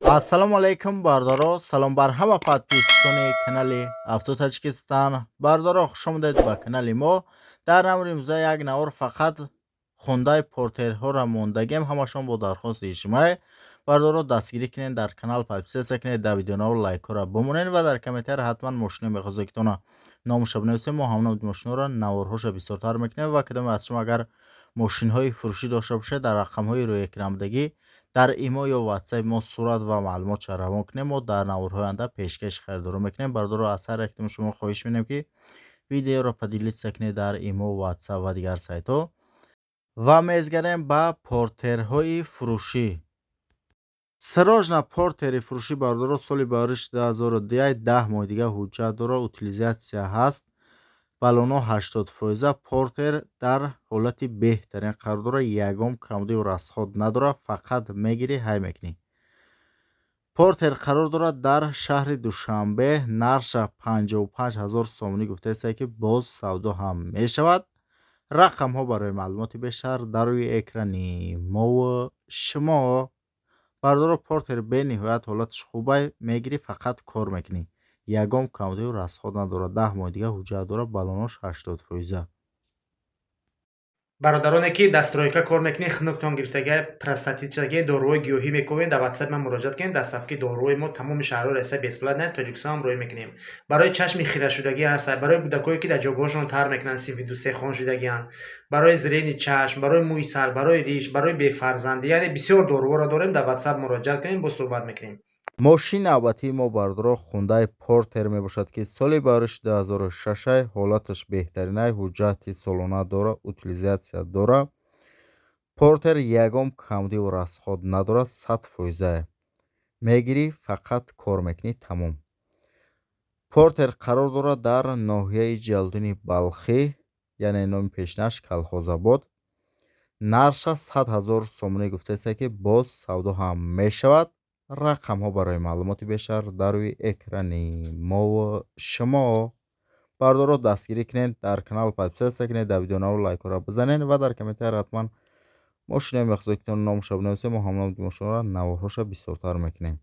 Ассалому алайкум, бародаро! Салом бар ҳама подписчикони канали Авто Таҷикистон. Бародаро, хушомадед ба канали мо. Дар навори имрӯза як навор фақат Хундай Портерҳоро мондагем, ҳамашон бо дархости иҷтимоӣ. Бародаро, дастгирӣ кунед, дар канал подписаться кунед, дар видеонавор лайкҳоро бимонед ва дар комментария ҳатман мошино мехоҳед, номаша бинависед. Мо ҳамон мошиноро наворҳоша бисёртар мекунем. Ва кадоме аз шумо агар мошинҳои фурӯшӣ дошта бошед, дар рақамҳои рӯи экранбудагӣ дар имо ё ватсапи мо сурат ва маълумотша равон кунем, мо дар наворҳои оянда пешкаши харидорон мекунем. Бародаро, аз ҳар яктои шумо хоҳиш менем, ки видеоро поделиться кунед дар имо, ватсап ва дигар сайтҳо. Ва мезгарем ба Портерҳои фурӯшӣ. Срочно Портери фурӯшӣ, бародаро, соли бариш 2001, 10 моҳи дига ҳуҷҷат дорад, утилизация ҳаст, баллоно 80%. Портер дар ҳолати беҳтарин қарор дорад, ягон камбудию расход надорад, фақат мегирӣ, ҳай мекунӣ. Портер қарор дорад дар шаҳри Душанбе, нархша 55 ҳазор сомонӣ гуфтааст, ки боз савдо ҳам мешавад. Рақамҳо барои маълумоти бештар дар рӯи экрани мову шумо. Бародаро, Портер бениҳоят ҳолаташ хубай, мегирӣ, фақат кор мекунӣ, ягон камбудию расход надорад, 10 моҳи дига ҳуҷҷат дорад, баллонош 80%. Бародароне, ки дар стройка кор мекунед, хунуктон гирифтага, простатитшаги, доруҳои гиёҳӣ мекунед, дар ватсап ман муроҷиат кунед. Доставки доруҳои мо тамоми шаҳрҳои Россия бесплатно, Тоҷикистон ҳам роҳӣ мекунем. Барои чашми хирашудагӣ ҳаст, барои кӯдакое, ки дар ҷойгоҳашон тар мекунанд, синфи ду, се хон шудагианд, барои зрение чашм, барои мӯи сар, барои риш, барои бефарзандӣ, яъне бисёр доруҳоро дорем. Дар ватсап муроҷиат кунед, боз суҳбат мекунем. Мошини навбатии мо, бародаро, Хундай Портер мебошад, ки соли бариш 2006, ҳолаташ беҳтаринай, ҳуҷҷати солона дорад, утилизация дорад. Портер ягон камбудию расход надорад, 100%. Мегирӣ, фақат кор мекунӣ, тамом. Портер қарор дорад дар ноҳияи Ҷалолиддини Балхӣ, яъне номи пешинаш Калхозобод. Нархша 100 000 сомонӣ гуфтааст, ки боз савдо ҳам мешавад. Рақамҳо барои маълумоти бештар дар рӯи экрани мову шумо. Бародаро, дастгирӣ кунед, дар канал подписаться кунед, дар видеонавор лайкҳоро бизанед ва дар комментария ҳатман мошинои мехоҳед, номашро бинависед, мо ҳамон мошинҳоро наворҳоша бисёртар мекунем.